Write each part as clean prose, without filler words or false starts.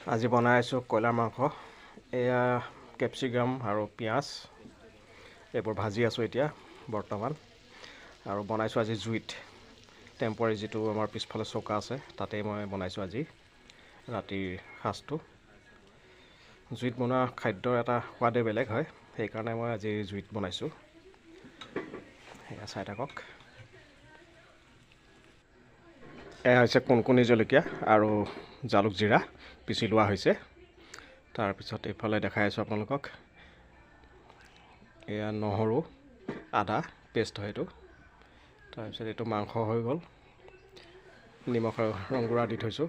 আজি বনাই আছোঁ কয়লাৰ মাংস। এয়া কেপচিকাম আৰু পিঁয়াজ এইবোৰ ভাজি আছোঁ এতিয়া বৰ্তমান। আৰু বনাইছোঁ আজি জুইত, টেম্পৰাৰী যিটো আমাৰ পিছফালে চৌকা আছে তাতেই মই বনাইছোঁ আজি ৰাতিৰ সাজটো। জুইত বনোৱা খাদ্যৰ এটা সোৱাদেই বেলেগ হয়, সেইকাৰণে মই আজি জুইত বনাইছোঁ। সেয়া চাই থাকক। এয়া হৈছে কণকণি জলকীয়া আৰু জালুক জিৰা পিচি লোৱা হৈছে। তাৰপিছত এইফালে দেখাই আছোঁ আপোনালোকক, এয়া নহৰু আদা পেষ্ট হয় এইটো। তাৰপিছত এইটো মাংস হৈ গ'ল, নিমখ আৰু ৰং গুড়া দি থৈছোঁ।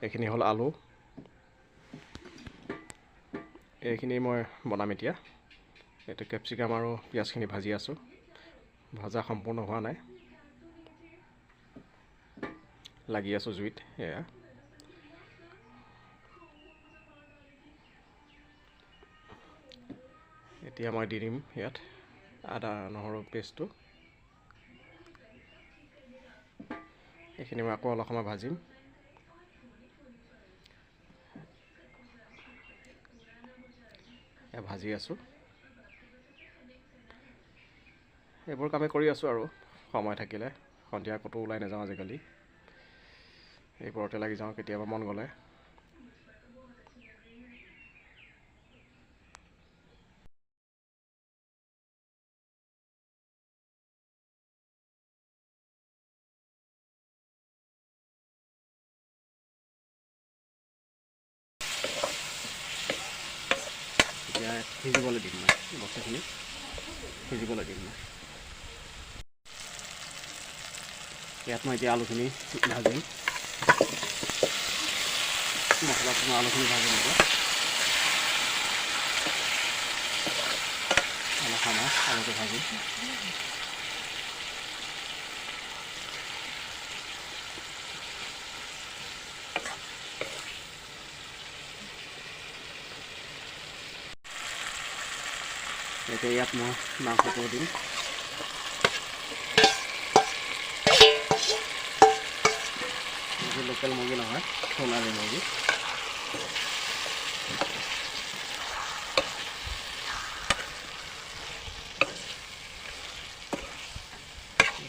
এইখিনি হ'ল আলু, এইখিনি মই বনাম এতিয়া। এইটো কেপচিকাম আৰু পিঁয়াজখিনি ভাজি আছোঁ, ভাজা সম্পূৰ্ণ হোৱা নাই, লাগি আছোঁ জুইত। এয়া এতিয়া মই দি দিম ইয়াত আদা নহৰু পেষ্টটো। এইখিনি মই আকৌ অলপ সময় ভাজিম। এয়া ভাজি আছোঁ, এইবোৰ কামেই কৰি আছোঁ আৰু সময় থাকিলে। সন্ধিয়া ক'তো ওলাই নাযাওঁ আজিকালি, এইবোৰতে লাগি যাওঁ কেতিয়াবা মন গ'লে। এতিয়া সিজিবলৈ দিম মই বস্তুখিনি, সিজিবলৈ দিম মই। ইয়াত মই এতিয়া আলুখিনি ভাজিম, মছলাত মই আলুখিনি ভাজিম এতিয়া অলপ সময় আলুটো ভাজিম। এতিয়া ইয়াত মই মাংসটো দিম। লোকেল মুৰ্গী নহয়, সোণালী মুৰ্গী।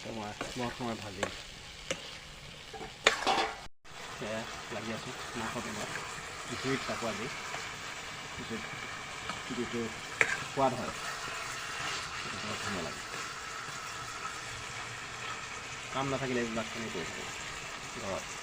মই বহুত সময় ভাজিম। সেয়া লাগি আছোঁ মাংসটো মই জুইত থাকোঁ আজি। জুইত যিটো সোৱাদ হয় সেইটো বৰ ধুনীয়া লাগে। কাম নাথাকিলে এইবিলাক কামেই কৰি থাকোঁ ঘৰত।